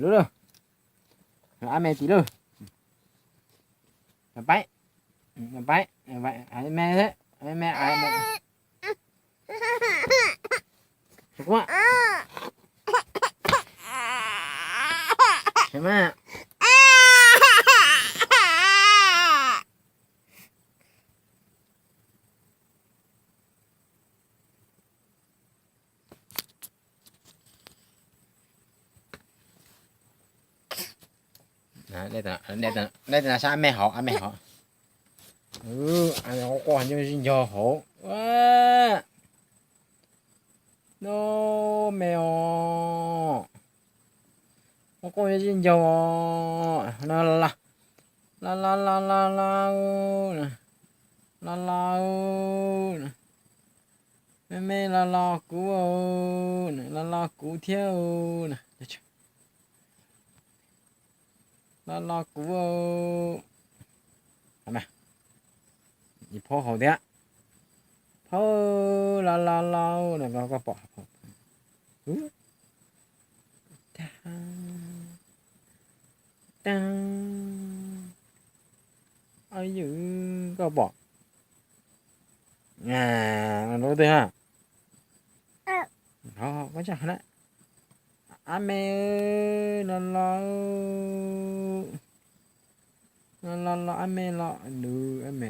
Lub lawm, ab me tim lawm. Pab, pab, me, me, Dej tawm no sab ab me hauv, ab me hauv. Quaj quaj nyob zij ncaug hauv. No me os. Quaj quaj nyob zij ncaug os. La la la la la la. La la. Me me los los kuv, los los kuv thiab. Los los kuv. Phaub hauv thiab. Phaub, los los los no koj pom. Yws, koj pom. Lub twg ha? Ab me, los los, los los los ab me los, nws ab me.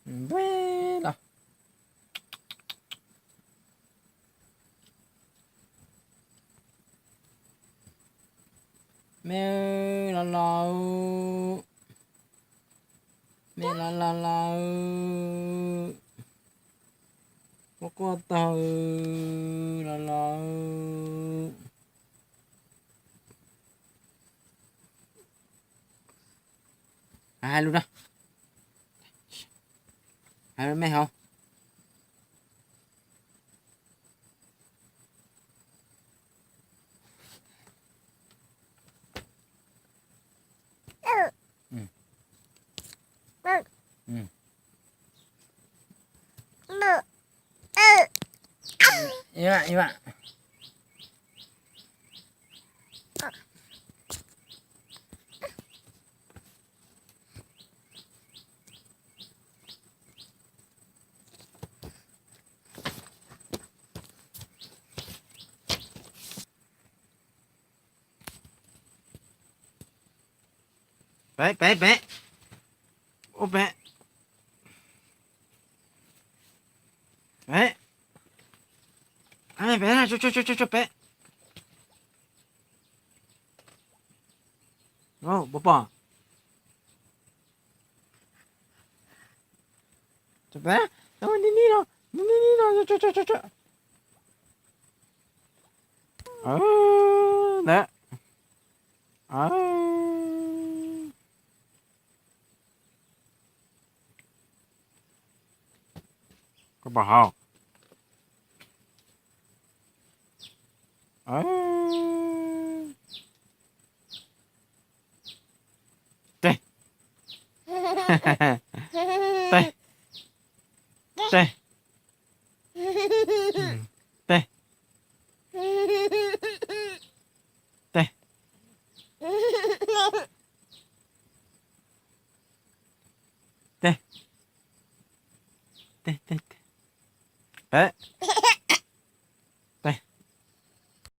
Npeb los. Me los los, me los los los. Quaj quaj taug, los los. Hais lus na. Hais lus me hauv. Peb, peb, peb. Ub, peb. Peb. Peb, peb. Puas pom? Peb, ni ni no, ni ni no. Ntawd. Koj pom hauv? Tes. Tes. Tes. Tes. Tes. Tes. Tes, tes, tes. Peb.